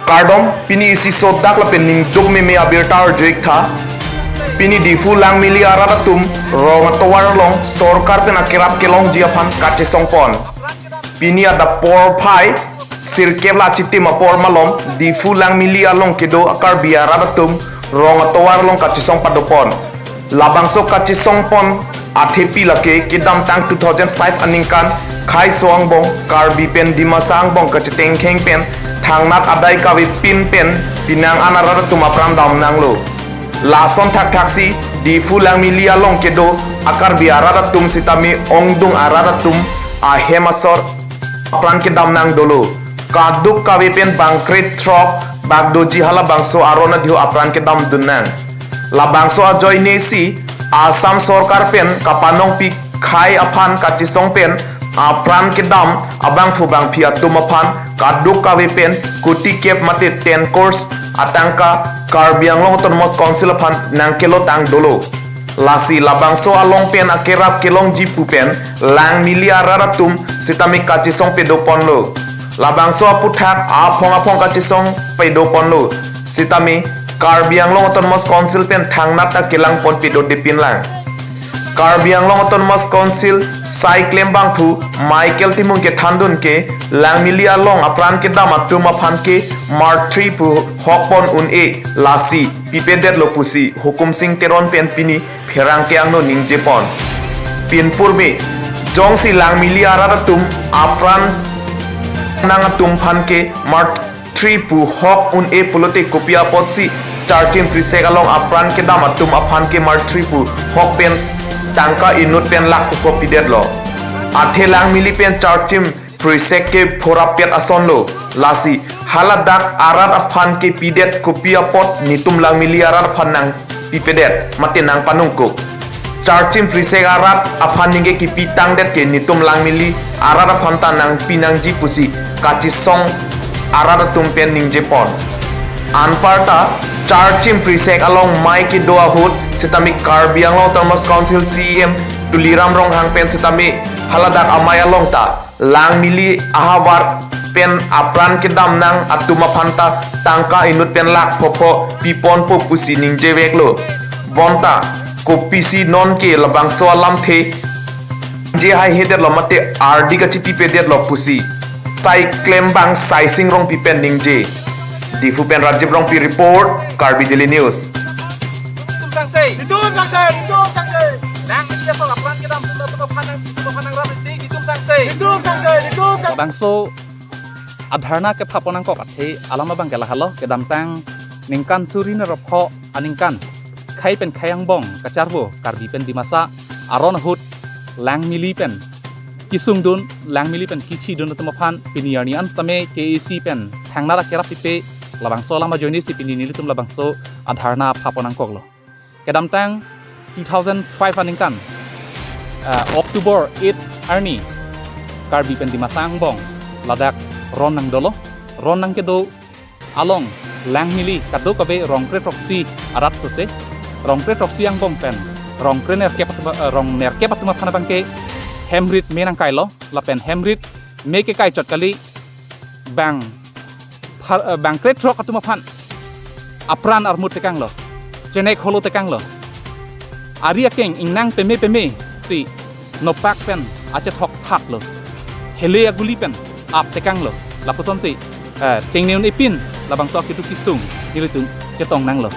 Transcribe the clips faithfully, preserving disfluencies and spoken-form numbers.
Kardom, pini isi sodak lapen ningduk meme abirta arju-ik tha. Pini Diphu Langmili arat atum rong atovar along sorkar pen akerap kelongji aphan kachesong pon. Pini adap porphai sirkep la chitim apor malom Diphu Langmili along kedo a-Karbi arat atum rong atovar along kachesong padopon. Labangso kachesong pon athepi lake kedamtang two thousand five aningkan Khaiso angbong Karbi pen Dimasa angbong kachetengkheng pen thangnat adai kave pin pen pinang an arat atum apran damnanglo. Lason thakthaksi Diphu Langmili along kedo a-Karbi arat atum sitame ongdung arat atum ahem asor apran kedamnang dolo. Kaduk kave pen bangkre throk bak doji halabangso aron adiho apran kedamdunnang. Labangso ajoinesi Assam sorkar pen kapanongpi khei aphan kachesong pen apran kedam abangphu bangphi atum aphan kaduk kave pen kuti kep mate ten crores atangka Karbi Anglong Autonomous Council aphan nangkelotang dolo. Lasi labangso along pen akerap kelongji pu pen Langmili arat atum sitame kachesong pedoponlo. Labangso aputhak aphong aphong kachesong pedoponlo. Sitame Karbi Anglong Autonomous Council pen thangnat ta kelang ponpe dodepinlang. Karbi Anglong Autonomous Council sai klembangphu Michael Timung kethandun ke Langmili along apran kedam atum aphan ke March three pu hok pon un-e, lasi pipedetlo pusi Hukum Sing Teron pen pini pherangke angno ningjepon. Pinpurbe, jongsi Langmili arat atum apran nang atum aphan ke March three pu hok un-e pulote kopi apotsi Charchim Prisek along apran kedam atum aphan ke March three pu hok pen tangka inut pen lakh pu kopidetlo. Athe Langmili pen Charchim Prisek ke phurapet asonlo. Lasi haladak arat aphan kepidet kopi apot netum Langmili arat aphan nangpipedet mate nangpanungkuk. Charchim Prisek arat aphan ningke kipitangdet ke netum Langmili arat aphan ta nangpi nangji pusi kachesong arat atum pen ningjepon. Anparta Charchim Prisek along amei kedo ahut sitame Karbi Anglong Autonomous Council C E M Tuliram Ronghang pen sitame haladak amei along ta Langmili ahavar pen apran kedamnang atum aphan ta tangka inut pen lakh phopho piponpo pusi ningjeveklo. Bonta kopisi nonke labangso alamthe je haihedetlo mate ardi kachipipedetlo pusi sai klembang Saising Rongpi pen ningje. Diphu pen Rajiv Rongpi report, Karbi Daily News. Netum sangse. Netum sangse, netum sangse. Langmili asor apran kedam atum aphan nang, atum aphan nangrap ri, netum sangse. Netum sangse, netum sangse. Labangso adharna kepha pon nangkok athe alam abang ke lahelo, kedamtang ningkan suri nerop pho aningkan khei pen khei angbong kacharvo Karbi pen Dimasa aron ahut Langmili pen kesungdun, Langmili pen kechidun atum aphan pini arni an sitame K A C pen thangnat akerap pipe, labangso alam ajoinesi pini nelitum labangso adharna apha pon nangkoklo. Kedamtang two thousand five aningkan, ah, October eight arni Karbi pen Dimasa angbong ladak ron nangdolo. Ron nangkedo along Langmili kadokave rong kre throksi arat sose, rong kre throksi angbong pen rong kre nerkep atum, eh, rong nerkep atum aphan abang ke hem rit me nangkailo, lapen hem rit me kekai chot kali, bang phar-, eh, bang kre throk atum aphan apran armut tekanglo, chenek holo tekanglo. Ari akeng ingnang peme peme si nopak pen achethok phaklo. Hele aguli pen ap tekanglo. Lapusonsi, eh, tengne un-e pin labangso akitu kisung nelitum chetong nanglo.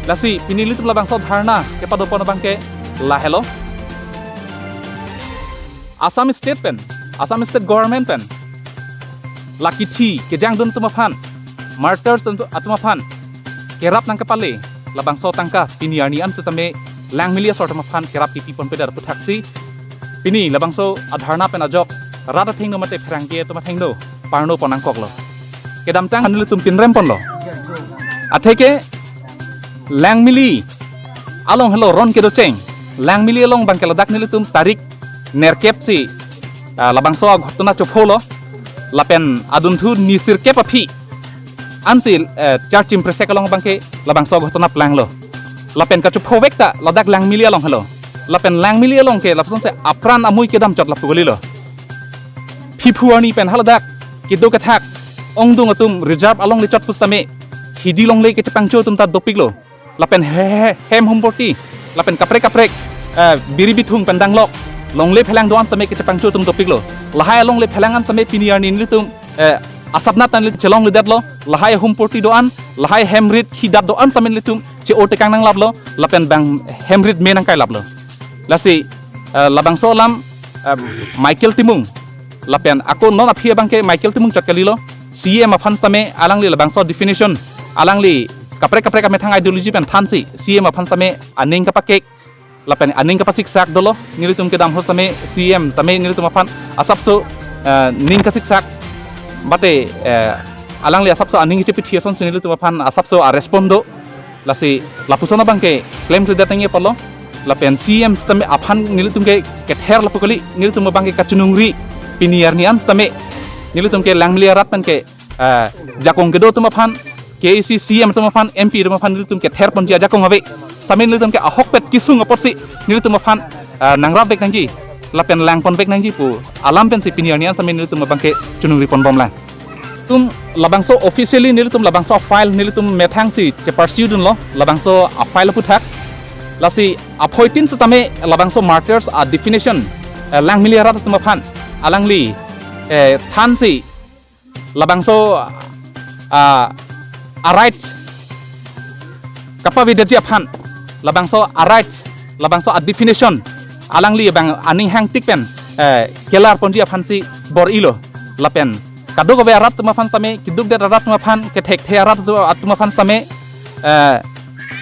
Lasi pini nelitum labangso dharna kepadopon abang ke lahelo. Assam State pen, Assam State Government pen la kithi kejangdun atum aphan, martyrs atum, atum aphan kerap nangkepale labangso tangka pini arni an sitame Langmili asor atum aphan kerap kipi ponpedet aputhaksi pini labangso adharna pen ajok rat athengno mate pherangke atum athengno parno pon nangkoklo. Kedamtang nelitum pinrem ponlo. Atheke Langmili along helo ron kedocheng. Langmili along abang ke ladak nelitum tarik nerkep si, ah, labangso aghotona chopholo. Lapen adunthu ni sirkep aphi ansi, eh, Charchim Prisek along abang ke labangso aghotona planglo. Lapen kachophovek ta ladak Langmili along helo. Lapen Langmili along ke lapusonsi apran amui kedam chot lapu kalilo. Phiphu arni pen haladak kedo kethak ongdung atum reserve alongle chot pusitame hidi longle kechepangcho atum ta dopiklo. Lapen he, he, hem humporti, lapen kaprek kaprek, eh, biri bithung pen danglok, longle phelang do-an sitame kechepangcho atum dopiklo. Lahai alongle phelang an sitame pini arni nelitum, eh, asapnat an chelongledetlo. Lahai humporti do-an, lahai hem rit khidat do-an sitame nelitum che-o tekang nanglaplo, lapen bang hem rit me nangkailaplo. Lasi, eh, labangso alam, eh, Michael Timung, lapen ako non aphi abangke Michael Timung chot kalilo, C M aphan sitame alangli labangso definition, alangli kaprek kaprek amethang ideology pen thansi C M aphan sitame aning kapakek, lapen aning kapasiksak dolo, nelitum kedam ahut sitame C M tame nelitum aphan asapso, eh, ning kasiksak, mate, eh, alangli asapso aning chepithi asonsi nelitum aphan asapso a-respond do. Lasi lapuson abangke klemkledet nangji apotlo. Lapen C M sitame aphan nelitum ke kether lapu kali, nelitum abangke kachiningri, pini arni an sitame nelitum ke Langmili arat pen ke, eh, jakong kedo atum aphan, K A C C M atum aphan, M P atum aphan nelitum kether ponji ajakong ave. Sitame nelitum ke ahokpet kesung apotsi nelitum aphan, eh, nangrapvek nangji, lapen langponvek nangji pu alam pensi pini arni an sitame nelitum abangke chiningri ponbomlang. Tum labangso officially nelitum labangso file nelitum methangsi chepursue dunlo, labangso a-file aputhak. Lasi aphoitin sitame labangso martyrs a-definition, eh, Langmili arat atum aphan alangli, eh, thansi labangso, ah, a-right kapavedetji aphan, labangso a-right, labangso a-definition alangli bang aning hangtik pen, eh, kelar ponji aphansi bor-ilo. Lapen kadokave arat atum aphan sitame, kedukdet arat atum aphan, kethekthe arat atum aphan sitame, eh,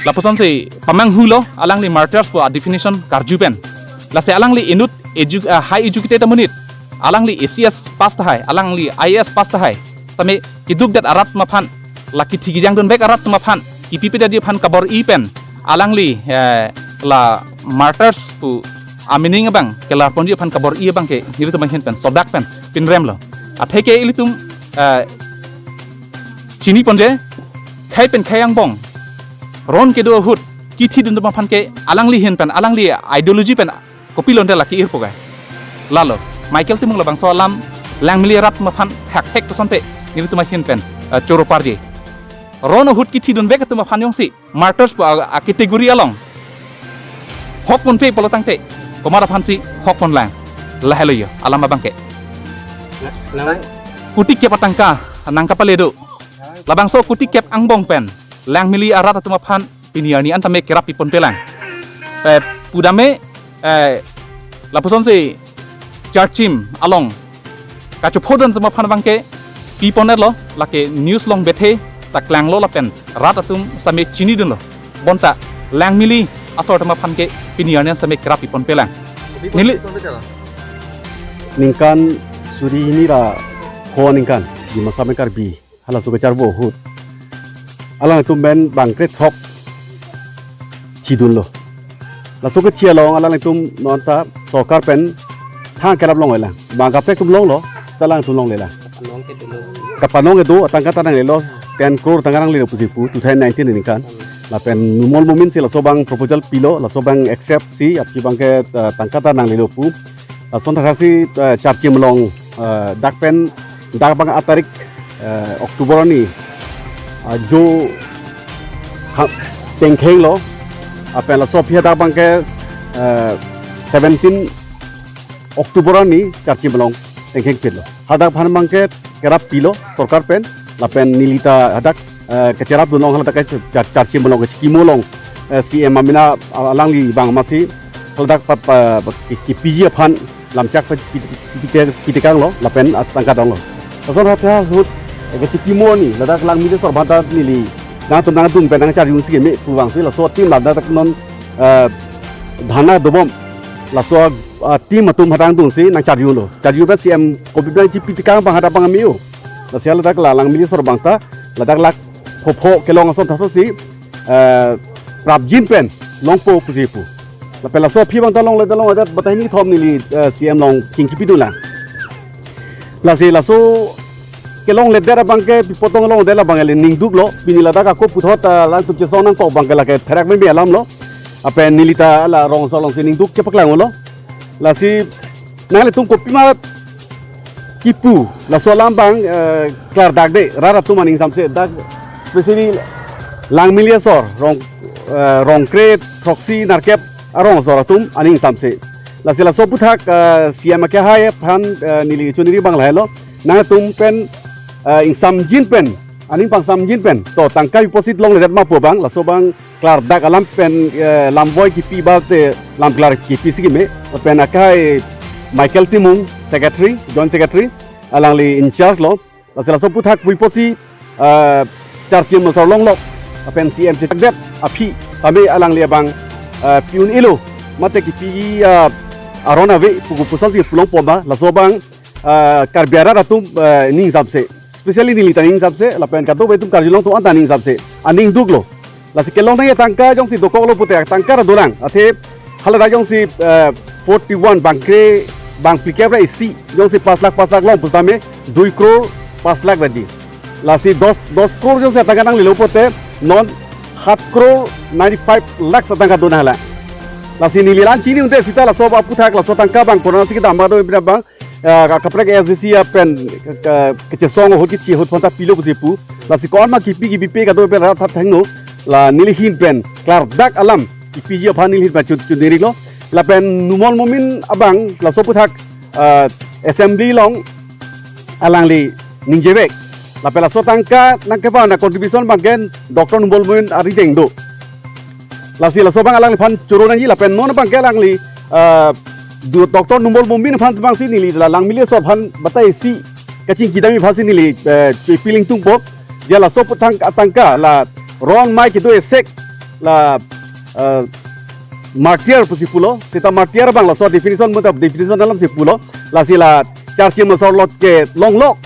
lapusonsi pamanghulo alangli martyrs pu a-definition karju pen. Lasi alangli inut edu-, eh, high educated amonit, alangli A C S pass tahai, alangli I A S pass tahai, sitame kedukdet arat atum aphan, la kithi kejang dunvek arat atum aphan, kipi pedetji aphan kabor-i pen alangli, eh, la martyrs pu a-meaning abang kelar ponji aphan kabor-i abangke nelitum ahin pen sodak pen pinremlo. Atheke ilitum, eh, chini ponje, khei pen khei angbong, ron kedo ahut kithi dun atum aphan ke alangli ahin pen, alangli ideology pen kopilonte la ki-ir pu ke. Lalo Michael Timung labangso alam Langmili arat atum aphan thakthek pusonte nelitum ahin pen, eh, choro parje. Ron ahut kithi dunvek atum aphan jongsi martyrs pu a, a-category along hok ponpe pulo tangte, komat aphansi hok ponlang? Lahelo yo alam abangke. Kuti kep atangka nangkapale do. Labangso kuti kep angbong pen Langmili arat atum aphan pini arni an tame kerap piponpelang. Eh, pudame, eh, lapusonsi Charchim along kachophodon atum aphan abangke piponetlo, lake news along bethe ta klanglo lapen rat atum sitame chinidunlo. Bonta Langmili asor atum aphan ke pini arni an sitame kerap piponpelang. Neli ningkan suri hini ra pho ningkan Dimasa pen Karbi halaso kecharbo ahut alangtum pen bangkre throk chidunlo. Laso kechi along alangtum nonta sorkar pen thang kelap longlelang. Bang kaprek atum longlo, seta alangtum longlelang. Anong ke dulu. Kapanong kedo atangka ta nanglelo, ten crore tangka nanglelo pusi pu two thousand nineteen ningkan. Lapen numol momin si laso bang proposal pilo, laso bang accept si aphi abangke, eh, tangka ta nanglelo pu. Lason thakthak si, eh, Charchim along, eh, dak pen, dak bang atarik, eh, October arni, eh, jo ha, tengkhenglo, lapen laso aphi dak abangke, eh, seventeen October arni Charchim along tengkheng pitlo. Hadak aphan abangke kerap pilo sorkar pen, lapen nelita hadak, eh, kecherap dunlong haladak ke Char-, Charchim along kechikimo along, eh, C M amena alangli bang masi haladak pa, pa, pa, ki, kipiji aphan lamchak pa, ki, ki, ki, kitekanglo, lapen atangka donglo. Lason hat hat sut, eh, kechikimo arni, ladak Langmili asor aphanta neli nangtum nangdun pen nangcharjun si keme pu vangsi laso team ladak non, eh, dharna dobom. Laso, ah, team atum hadak dunsi nangcharjunlo. Charjun pen C M kopi abang chipitekang abang hadak abang ameo. Lasi haladak la Langmili asor abangta ladak lak phopho kelong ason thakthak si, eh, prapjin pen longpo pusi pu. Lapen laso aphi abangta longledet longledet batai hini kethom neli, eh, C M along chingki pidunlang. Lasi laso kelongledet abangke pi apot longledet abang le ningduklo, pini ladak ako puthot, ah, alangtum chesong nangkok abangke lake therak meme alamlo. Lapen nelita la rong aso alongsi ningduk chepaklanglo. Lasi nanglitum kopima kipu laso alam abang, eh, klardakde rat atum aning samse, dak specially Langmili asor, Rong, eh, Rongkre throksi nerkep arong asor atum aning samse. Lasi laso aphuthak, eh, C M akehai aphan, eh, neli choniri abang lahelo. Nangtum pen, eh, ingsamjin pen, aning pangsamjin pen, to tangka deposit longledet ma pu abang, laso abang klardak alam pen, eh, lamvoi kipi balte lamklar kipisi keme, pen akehai Michael Timung, secretary, joint secretary, alangli in charge lo. Lasi laso aphuthak puvoiposi, eh, charchim asor longlok, pen C M chechakdet aphi tame alangli abang, eh, pi un-elo, mate kipi, eh, aron ave pu kopusonsi pulongpo ma, laso abang, eh, Karbi arat atum, eh, ning samse, specially neli ta ning samse, lapen kadokave atum karjulong atum anta ning samse, aning duklo. Lasi kelong nangji atangka jongsi dokoklo pute atangka ta dolang. Athe haladak jongsi, eh, forty one bangkre, bang phlikep ra isi jongsi pas lakh pas lakh long pusitame dui kror pas lakh baji. Lasi dos, dos kror jongsi atangka nanglelo pute non sat kror ninety five lakh atangka do nanglang. Lasi neli la-an chini un-e seta laso aphuthak laso atangka abang konatsi kedam ma do pina abang, eh, ka-, kaprek S D C apen, eh, kechesong ahut kichi ahut aphanta pilo pusi pu. Lasi ko-an ma kipi kipipe kado pen rat thap thengno. La neli ahin pen klardak alam kipiji aphan neli ahin pen chun-, chunirilo. Lapen Numal Momin abang laso aphuthak, eh, assembly along alangli ningjevek. Lapen laso atangka nangkepa na contribution abangke Doctor Numal Momin arideng do. Lasi laso abang alangliphan choro nangji lapen non abangke alangli, eh, do-, Doctor Numal Momin aphan abangsi neli la Langmili asor aphan batai isi kachingki dam aphansi neli, eh, chepi lingtungpo. Ya laso aphuthak atangka la ron mei kedo esek la, eh, martyr pusi pulo. Seta martyr abang laso definition muta definition alamsi pulo. Lasi la charchim asor along kelonglok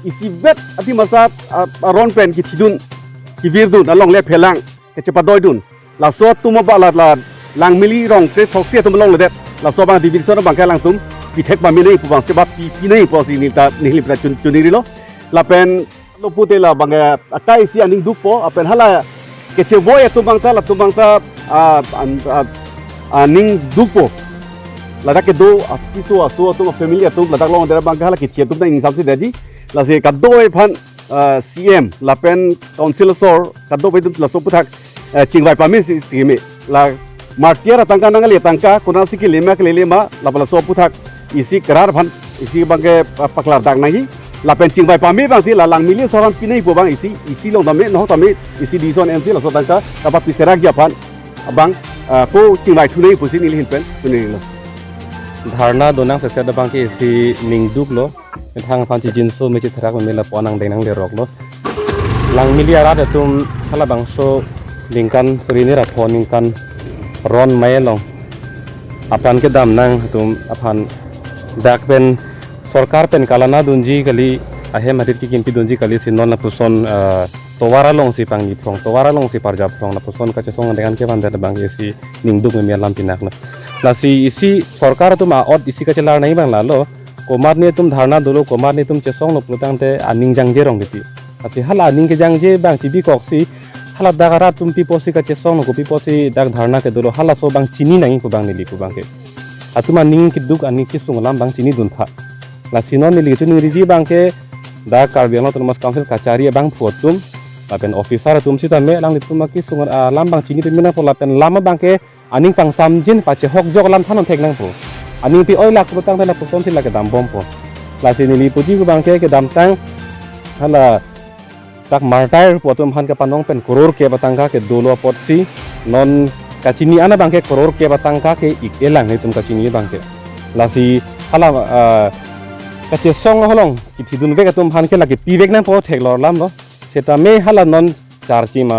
isivet adim asat, ah, aron pen kithidun, kivirdun, alongle phelang kechepadoidun. Laso atum abang la, la Langmili Rongkre throksi atum longledet. Laso abang definition abangke alangtum pithek pame nangji pu abangsi ba pi, pi nangji pusi neli ta neli ahin pen chun, chunirilo. Lapen lo pute la abangke akai isi aning dukpo, lapen hala kechevoi atum abangta, latum abangta, ah, an-, ah, aning dukpo. Ladak kedo apiso aso atum, family atum ladak longledet abangke hala kechi atum ta ining samse detji. Lasi kadokave aphan, ah, C M lapen council asor kadokave atum laso aphuthak, eh, chingvai pamesi, si keme. La martyr atangka nangkali atangka konatsi kele ma, kelele ma, lapen laso aphuthak isi kerar aphan isi abangke, ah, paklardak nangji. Lapen chingvai pame abangsi la Langmili asor aphan pi nangji pu abang isi, isi along tame, nohok tame isi decision ensi laso atangka kapapi serakji aphan abang, ah, ko chingvai thu nangji pusi neli ahin pen chunirilo. Dharna donang seset abangke isi ning duklo. Methang aphan chijinso me chitherak me lapu-an angdeng nangleroklo. Langmili arat atum halabangso ningkan suri ni ra pho ningkan ron mei along apran kedam nang atum aphan dak pen sorkar pen kalana dunji kali, ahem arit kekimpi dunji kali si non lapuson, eh, tovar alongsi pangni phrong, tovar alongsi parjap phrong, lapuson kachesong angdeng an kevan det abangke isi ning duk me alam pinaklo. Lasi isi sorkar atum a-ot isi kachelar nangji abang lalo, komatne atum dharna dolo, komatne atum chesonglo pulotangte aning jangje rong titi. Lasi hala aning kejangje abang chibikoksi, haladak arat atum pi apotsi kachesonglo, kopi apotsi dak dharna kedolo, halaso abang chini nangji pu abang neli pu abangke. Atum aning keduk aning kesung alam abang chiniduntha. Lasi non neli kachiningri abangke dak Karbi Anglong Autonomous Council kachari abangphu atum lapen officer atum sitame alanglitum akesung alam abang chini peme nangpo lapen lam abangke aning pangsamjin pachehokjok alam than-un thek nangpo. Aning pi-oi lak pulotangte lapusonsi la kedambompo. Lasi neli puji pu abangke kedamtang hala dak martyr pu atum aphan kepanong pen koror kep atangka kedolo apotsi non kachini an abangke koror kep atangka ke-ik-e lang itum kachini abangke. Lasi hala, ah, kachesong along kithidunvek atum aphan ke lake pivek nangpo theklor alamlo. Setame hala non charchim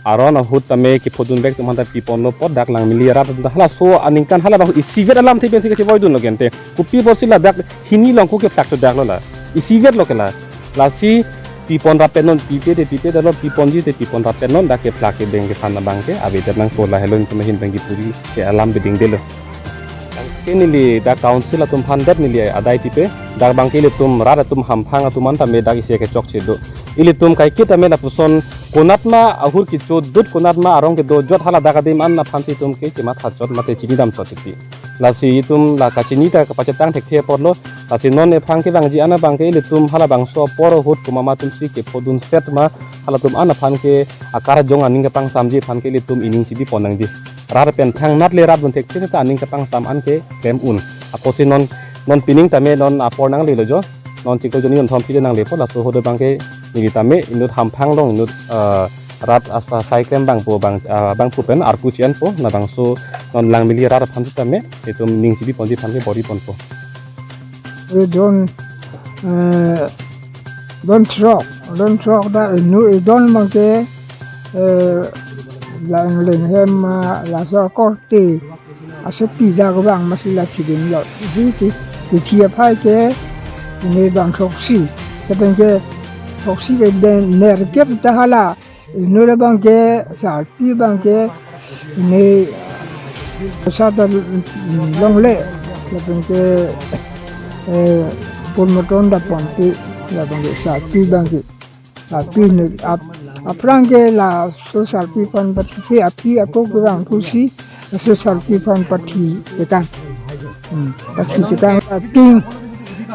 aron ahut tame kephodunvek atum aphanta piponlo apot dak Langmili arat atum ta halaso aningkan hala dak isivet alamthe pensi kachevoidunlo gente. Kopi apotsi ladak hini along ko keplak thudaklo la. Isivetlo ke la. Lasi pipon rapetnon, pipe te pipe detlo, piponji te pipon rapetnon, dak keplak kebeng kephan abangke avedet nangpo, lahelo itum ahin pen kipuri ke alam bedingdelo. Ke neli dak council atum aphan det neli adai tipe, dak abangke ilitum rat atum hamphang atum an tame dak isi kechokche do. Ilitum kaiketa me lapuson konatma ahur kechodut, konatma arong kedojot haladak adim an aphansi itum ke chematha chot mate chinidam chot titi. Lasi itum la kachini ta kapachetang thekthe apotlo. Lasi non ephang kevangji an abang ke ilitum halabangso apor ahut komat atum si kephodun set ma, halatum an aphan ke akarjong aning kapangsamji aphan ke ilitum ining si bipon nangji. Rat pen thangnat le rat bun thekthe ta aning kapangsam an ke klem un. Ako si non, non pining tame non apor nanglelo jo. Non chiklo joni non thom si nangle po, laso ahut abang ke neli tame inut hamphang along inut, eh, rat asai klem abang po abang, eh, abang pu pen arpu chian po, labangso non Langmili rat aphan sitame itum ning si biponji aphan ke bor-i ponpo. E don, eh, don throk, don throk ta inut e don abang ke, eh, Langleng hem, ah, laso akorte asopi dak abang masi la chidin lo. Isi ke, kechi aphai ke, ini abang throksi. Lapen ke throksi ke den nerkep ta hala. Inut abang ke, sarpi abang ke, ini, sa ta, mm, longle. Lapen ke, eh, pon moton da ponpi. Lapen ke sarpi abang ke. Sarpi inut ap-, aphrang ke laso sarpi aphan pathi si api ako kurang pusi laso sarpi aphan pathi chekan. Hmm, pathi chekan ting,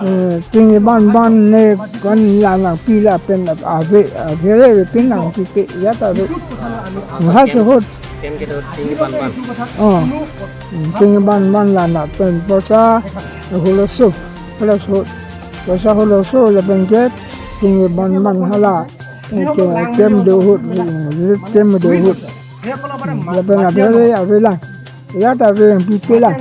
eh, ting ban ban ne kan la nangpi lapen ave, ave le pin nangpipe ya ta ave. Laso ahut. Tem ke do ting ban ban. Oh. Hmm, ting ban ban la na pen poisa holoso. Holoso. Poisa holoso lapen ke ting ban ban hala. Ke tem do ahut, tem do ahut. Lapen ave le ave lang. Ya ta ave pipe lang.